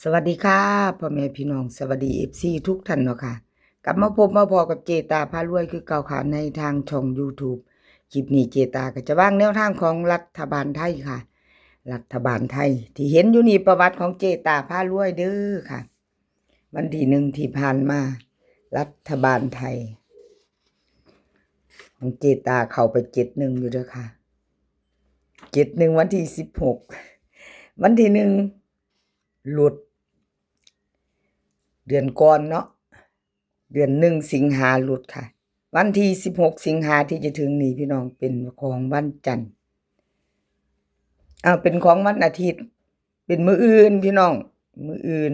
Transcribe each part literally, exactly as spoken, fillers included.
สวัสดีค่ะ พ่อแม่พี่น้อง สวัสดี เอฟซี ทุกท่านเนาะค่ะ กลับมาพบมาพ้อกับเจตาพารวยคือเก่าค่ะ ในทางช่อง YouTube คลิปนี้เจตาก็จะวางแนวทางของรัฐบาลไทยค่ะ รัฐบาลไทยที่เห็นอยู่นี่ประวัติของเจตาพารวยเด้อค่ะ วันที่หนึ่งที่ผ่านมา รัฐบาลไทย ของเจตาเข้าไปเจ็ดหนึ่งอยู่เด้อค่ะ เจ็ดหนึ่ง วันที่สิบหก วันที่หนึ่งหลุด เดือนก่อนเนาะ เดือนหนึ่งสิงหาหลุดค่ะ วันที่สิบหกสิงหาที่จะถึงนี้พี่น้องเป็นของวันจันทร์ เอาเป็นของวันอาทิตย์ เป็นมื้ออื่นพี่น้อง มื้ออื่น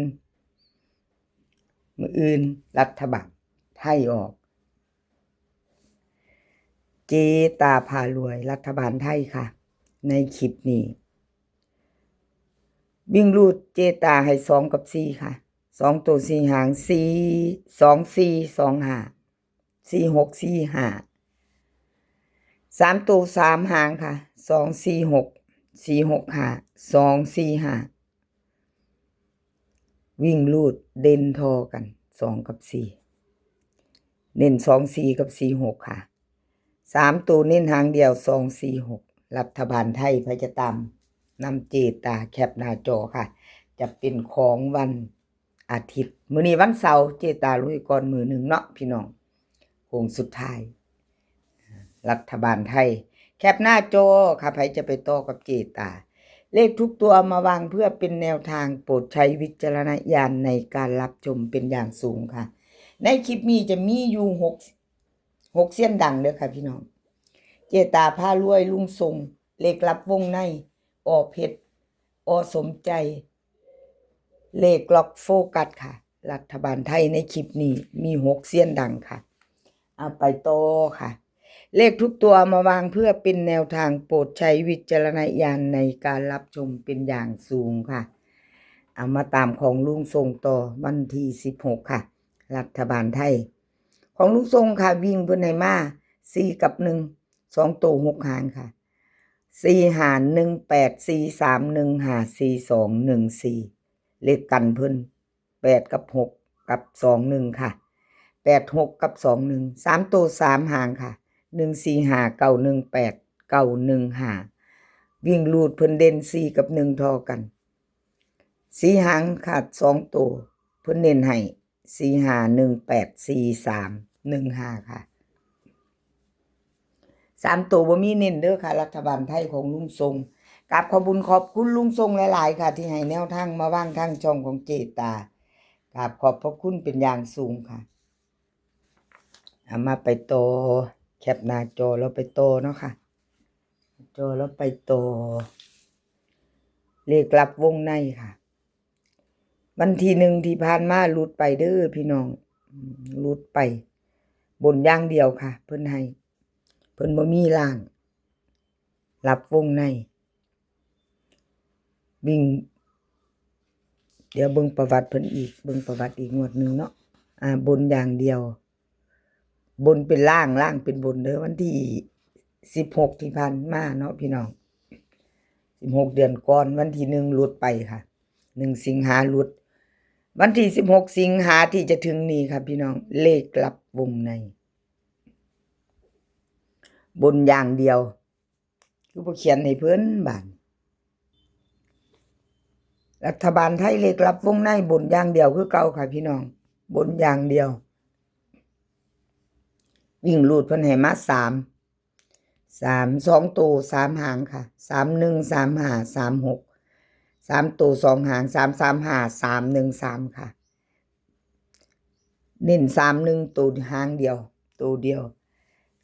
มื้ออื่นรัฐบาลไทยออก เจตาพารวยรัฐบาลไทยค่ะ ในคลิปนี้ วิ่งรูดเจตาให้สองกับสี่ค่ะ สองตัวสี่หาง สี่ สองสี่ สองห้า สี่หก สี่ห้า สามตัวสามหางค่ะ สองสี่หก สี่หกห้า สองสี่ห้า วิ่งรูดเด่นทอกัน สองกับสี่ เน้นสองสี่กับสี่หกค่ะ สามตัวเน้นหางเดียว สองสี่หก รัฐบาลไทย ไผจะตามนำเจตาแคปหน้าจอค่ะ จะเป็นของวันอาทิตย์ มื้อนี้วันเสาร์ เจตาลุยก่อนมื้อหนึ่งเนาะพี่น้อง โค้งสุดท้าย รัฐบาลไทย แคปหน้าจอค่ะ ไผจะไปต่อกับเจตา เลขทุกตัวมาวางเพื่อเป็นแนวทาง โปรดใช้วิจารณญาณในการรับชมเป็นอย่างสูงค่ะ ในคลิปนี้จะมีอยู่หก หกเซียนดังเด้อค่ะพี่น้อง เจตาพารวย ลุงทรง เลขลับวงใน อ.เพชร อ.สมใจ เลขล็อกโฟกัสค่ะ รัฐบาลไทยในคลิปนี้มีหกเซียนดังค่ะ เอาไปต่อค่ะ เลขทุกตัวมาวางเพื่อเป็นแนวทาง โปรดใช้วิจารณญาณในการรับชมเป็นอย่างสูงค่ะ เอามาตามของลุงทรงต่อวันที่สิบหกค่ะ รัฐบาลไทย ของลุงทรงค่ะ วิ่งเพิ่นให้มาสี่กับหนึ่ง สองตัวหกหางค่ะ สี่ห้า หนึ่งแปด สี่สาม หนึ่งห้า สี่สอง หนึ่งสี่ เลขกันเพิ่น แปดกับหกกับสองหนึ่งค่ะ แปดหกกับสองหนึ่ง สามตัวสามหางค่ะ หนึ่งสี่ห้า เก้าหนึ่งแปด เก้าหนึ่งห้า วิ่งรูดเพิ่นเด่นสี่กับหนึ่งทอกัน สี่หางค่ะ สองตัวเพิ่นเน้นให้ สี่ห้า หนึ่งแปด สี่สาม หนึ่งห้าค่ะ สามตัวบ่มีเน้นเด้อค่ะ รัฐบาลไทยของลุงทรง กราบขอบบุญขอบคุณลุงทรงหลายๆค่ะ ที่ให้แนวทางมาวางทางช่องของเจตา กราบขอบพระคุณเป็นอย่างสูงค่ะ เอามาไปต่อ แคปหน้าจอแล้วไปต่อเนาะค่ะ จอแล้วไปต่อ เลขลับวงในค่ะ วันที่หนึ่งที่ผ่านมาหลุดไปเด้อพี่น้อง อืม หลุดไป บนอย่างเดียวค่ะ เพิ่นให้ เพิ่นบ่มีล่าง ลับวงใน วิ่ง เดี๋ยวเบิ่งประวัติเพิ่นอีก เบิ่งประวัติอีกงวดหนึ่งเนาะ อ่า บนอย่างเดียว บนเป็นล่าง ล่างเป็นบนเด้อ วันที่สิบหกที่ผ่านมาเนาะพี่น้อง สิบหกเดือนก่อน วันที่หนึ่งหลุดไปค่ะ หนึ่งสิงหาหลุด วันที่สิบหกสิงหาที่จะถึงนี้ค่ะพี่น้อง เลขลับวงใน บนอย่างเดียว คือบ่เขียนให้เพิ่นบาด รัฐบาลไทยเลขลับวงในบนอย่างเดียวคือเก่าค่ะพี่น้อง บนอย่างเดียว วิ่งรูดเพิ่นให้มาสาม สาม สองตัวสามหางค่ะ สามหนึ่ง สามห้า สามหก สามตัวสองหาง สามสามห้า สามหนึ่งสามค่ะ เน้นสามหนึ่งตัวหางเดียว ตัวเดียว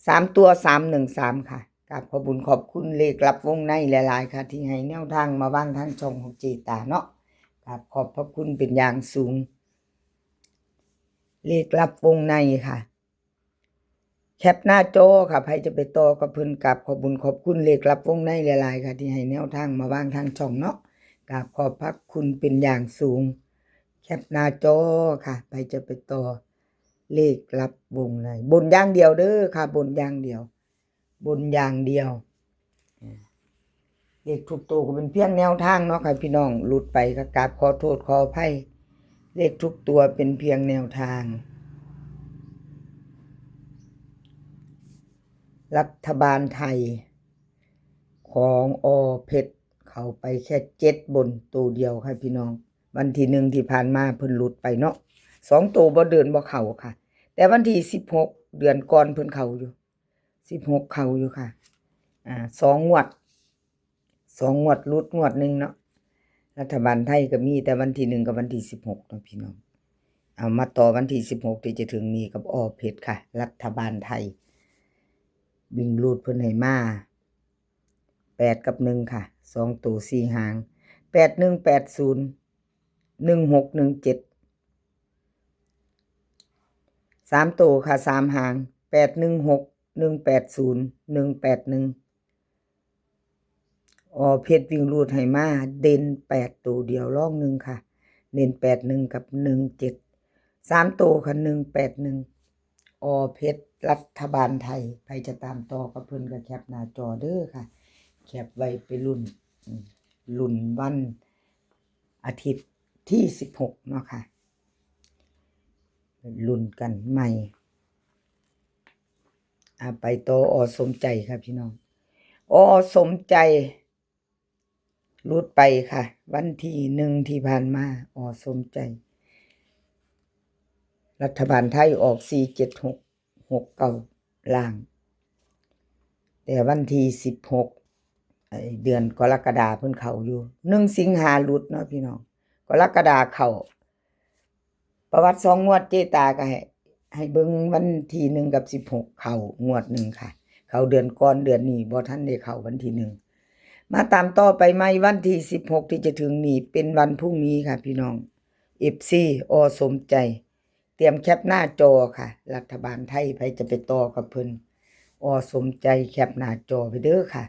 สามตัวสามหนึ่งสามค่ะ กราบขอบบุญขอบคุณเลขลับวงในหลายๆค่ะ ที่ให้แนวทางมาวางทางช่องของเจตาเนาะ กราบขอบพระคุณเป็นอย่างสูง เลขลับวงในค่ะ แคปหน้าจอค่ะ ไผจะไปต่อกับเพิ่น กราบขอบบุญขอบคุณเลขลับวงในหลายๆค่ะ ที่ให้แนวทางมาวางทางช่องเนาะ กราบขอบพระคุณเป็นอย่างสูง แคปหน้าจอค่ะ ไผจะไปต่อ เลขลับวงใน บนอย่างเดียวเด้อค่ะ บนอย่างเดียว บนอย่างเดียว เลขทุกตัวก็เป็นเพียงแนวทางเนาะค่ะพี่น้อง หลุดไปก็กราบขอโทษขออภัย เลขทุกตัวเป็นเพียงแนวทาง รัฐบาลไทย ของอ.เพชร เข้าไปแค่เจ็ดบนตัวเดียวค่ะพี่น้อง วันที่หนึ่งที่ผ่านมาเพิ่นหลุดไปเนาะ สองตัวบ่เดินบ่เข้าค่ะ แต่วันที่สิบหก เดือนก่อนเพิ่นเข้าอยู่ สิบหก เข้าอยู่ค่ะ อ่า สองงวด สองงวดหลุดงวดหนึ่งเนาะ รัฐบาลไทยก็มีแต่วันที่หนึ่งกับวันที่สิบหกเนาะพี่น้อง เอามาต่อวันที่สิบหกที่จะถึงนี้กับ อ.เพชร ค่ะ รัฐบาลไทย วิ่งรูดเพิ่นให้มา แปด กับ หนึ่ง ค่ะ สองตัวสี่หาง แปด หนึ่ง แปด ศูนย์ หนึ่ง หก หนึ่ง เจ็ด สามตัวค่ะ สามหาง แปด หนึ่ง หก หนึ่ง แปด ศูนย์ หนึ่ง แปด หนึ่ง อ.เพชร วิ่งรูดให้มา เด่นแปดตัวเดียว รองหนึ่งค่ะ เด่นแปด หนึ่ง กับ หนึ่ง เจ็ด สามตัวค่ะ หนึ่ง แปด หนึ่ง อ.เพชร รัฐบาลไทย ใครจะตามต่อกับเพิ่นก็แคปหน้าจอเด้อค่ะ แคปไว้ไปลุ้น อืม ลุ้นวันอาทิตย์ที่สิบหกเนาะค่ะ ลุ้นกันใหม่ อ่า ไปต่อ อ.สมใจค่ะพี่น้อง อ.สมใจ หลุดไปค่ะ วันที่หนึ่งที่ผ่านมา อ.สมใจ รัฐบาลไทยออก สี่เจ็ดหก หกเก้า ล่าง แต่วันที่สิบหก ไอ้เดือนกรกฎาเพิ่นเข้าอยู่ หนึ่ง สิงหาหลุดเนาะพี่น้อง กรกฎาเข้า ประวัติสองงวดเจตาก็ให้ ให้เบิ่งวันที่หนึ่งกับสิบหก เข้างวดหนึ่งค่ะ เข้าเดือนก่อน เดือนนี้บ่ทันได้เข้าวันที่หนึ่ง มาตามต่อไปใหม่วันที่สิบหกที่จะถึงนี้ เป็นวันพรุ่งนี้ค่ะพี่น้อง เอฟซี อ.สมใจ เตรียมแคปหน้าจอค่ะ รัฐบาลไทย ใครจะไปต่อกับเพิ่น อ.สมใจ แคปหน้าจอไปเด้อค่ะ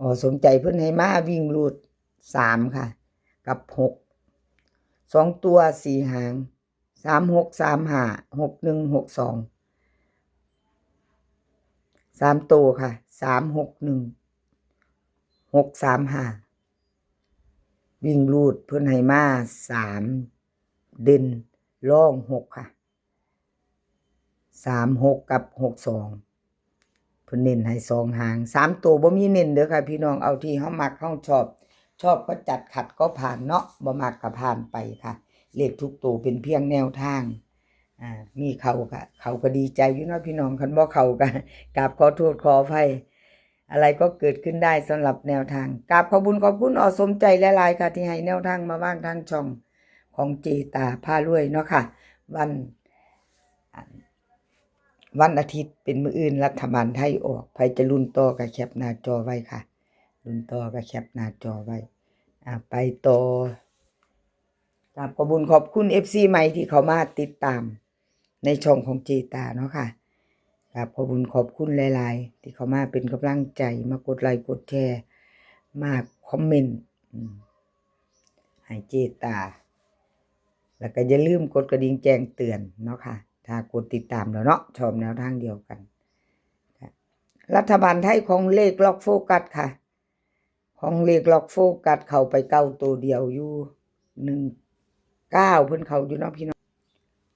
อ.สมใจเพิ่นให้มาวิ่งรูดสามค่ะ กับหก สองตัวสี่หาง สามหก สามห้า หกหนึ่ง หกสอง สามตัวค่ะ สามหกหนึ่ง หกสามห้า วิ่งรูดเพิ่นให้มาสาม เด่นรองหกค่ะ สามหก กับ หกสอง เพิ่นเน้นให้สองหาง สามตัวบ่มีเน้นเด้อค่ะพี่น้อง เอาที่เฮามักเฮาชอบ ชอบก็จัด ขัดก็ผ่านเนาะ บ่มักก็ผ่านไปค่ะ เลขทุกตัวเป็นเพียงแนวทาง อ่า มีเข้าก็ เข้าก็ดีใจอยู่เนาะพี่น้อง คันบ่เข้าก็กราบขอโทษขออภัย อะไรก็เกิดขึ้นได้สำหรับแนวทาง กราบขอบบุญขอบคุณ อ.สมใจหลายๆค่ะ ที่ให้แนวทางมาวางทางช่องของเจตาพารวยเนาะค่ะ วัน วันอาทิตย์เป็นมื้ออื่นรัฐบาลไทยออก ใครจะลุ้นต่อก็แคปหน้าจอไว้ค่ะ ลุ้นต่อก็แคปหน้าจอไว้ อ่า ไปต่อ กราบขอบบุญขอบคุณ เอฟซี ใหม่ที่เข้ามาติดตามในช่องของเจตาเนาะค่ะ กราบขอบบุญขอบคุณหลายๆ ที่เข้ามาเป็นกำลังใจ มากดไลค์กดแชร์ มาคอมเมนต์ อืม ให้เจตา แล้วก็อย่าลืมกดกระดิ่งแจ้งเตือนเนาะค่ะ ถ้ากดติดตามแล้วเนาะ ชอบแนวทางเดียวกัน รัฐบาลไทยของเลขล็อกโฟกัสค่ะ ของเลขล็อกโฟกัสเข้าไปเก้าตัวเดียวอยู่ หนึ่งเก้า เพิ่นเข้าอยู่เนาะพี่น้อง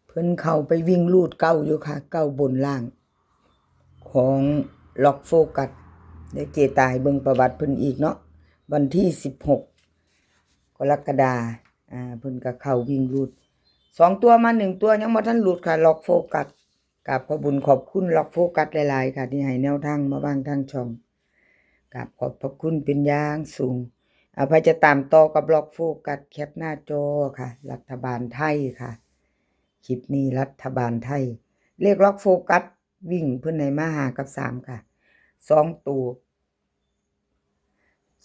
เพิ่นเข้าไปวิ่งรูดเก้าอยู่ค่ะ เก้าบนล่าง ของล็อกโฟกัส เดี๋ยวเจตาให้เบิ่งประวัติเพิ่นอีกเนาะ วันที่สิบหกกรกฎา อ่า เพิ่นก็เข้าวิ่งรูด สองตัวมาหนึ่งตัวยังบ่ทันหลุดค่ะ ล็อกโฟกัส กราบขอบบุญขอบคุณล็อกโฟกัสหลายๆค่ะ ที่ให้แนวทางมาวางทางช่อง กราบขอบพระคุณเป็นอย่างสูง เอา ใครจะตามต่อกับล็อกโฟกัส แคปหน้าจอค่ะ รัฐบาลไทยค่ะ คลิปนี้รัฐบาลไทย เลขล็อกโฟกัส วิ่งเพิ่นให้มาห้ากับสามค่ะ สองตัว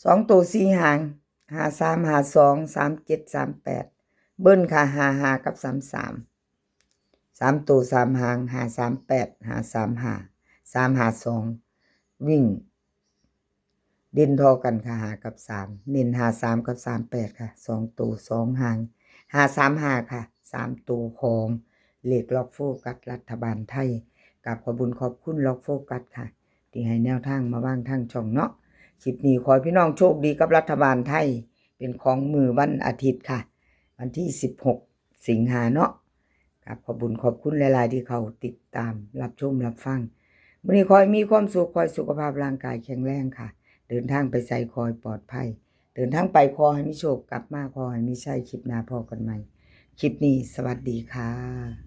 สองตัวสี่หาง ห้าสาม ห้าสอง สามเจ็ด สามแปด เบิ้ลค่ะ ห้าห้า กับ สามสาม สามตัวสามหาง ห้าสามแปด ห้าสามห้า สามห้าสอง วิ่ง เด่นทอกันค่ะ ห้ากับสาม เน้น ห้าสาม กับ สามแปด ค่ะ สองตัวสองหาง ห้าสามห้า ค่ะ สามตัวของเลขล็อกโฟกัสรัฐบาลไทย กราบขอบบุญขอบคุณล็อกโฟกัสค่ะ ที่ให้แนวทางมาวางทางช่องเนาะ คลิปนี้ขอให้พี่น้องโชคดีกับรัฐบาลไทย เป็นของมื้อวันอาทิตย์ค่ะ วันที่สิบหก สิงหาเนาะ ครับ ขอบบุญขอบคุณหลายๆ ที่เขาติดตามรับชมรับฟัง มื้อนี้ขอให้มีความสุข ขอให้สุขภาพร่างกายแข็งแรงค่ะ เดินทางไปไสขอให้ปลอดภัย เดินทางไปขอให้มีโชค กลับมาขอให้มีชัย คลิปหน้าพ้อกันใหม่ คลิปนี้สวัสดีค่ะ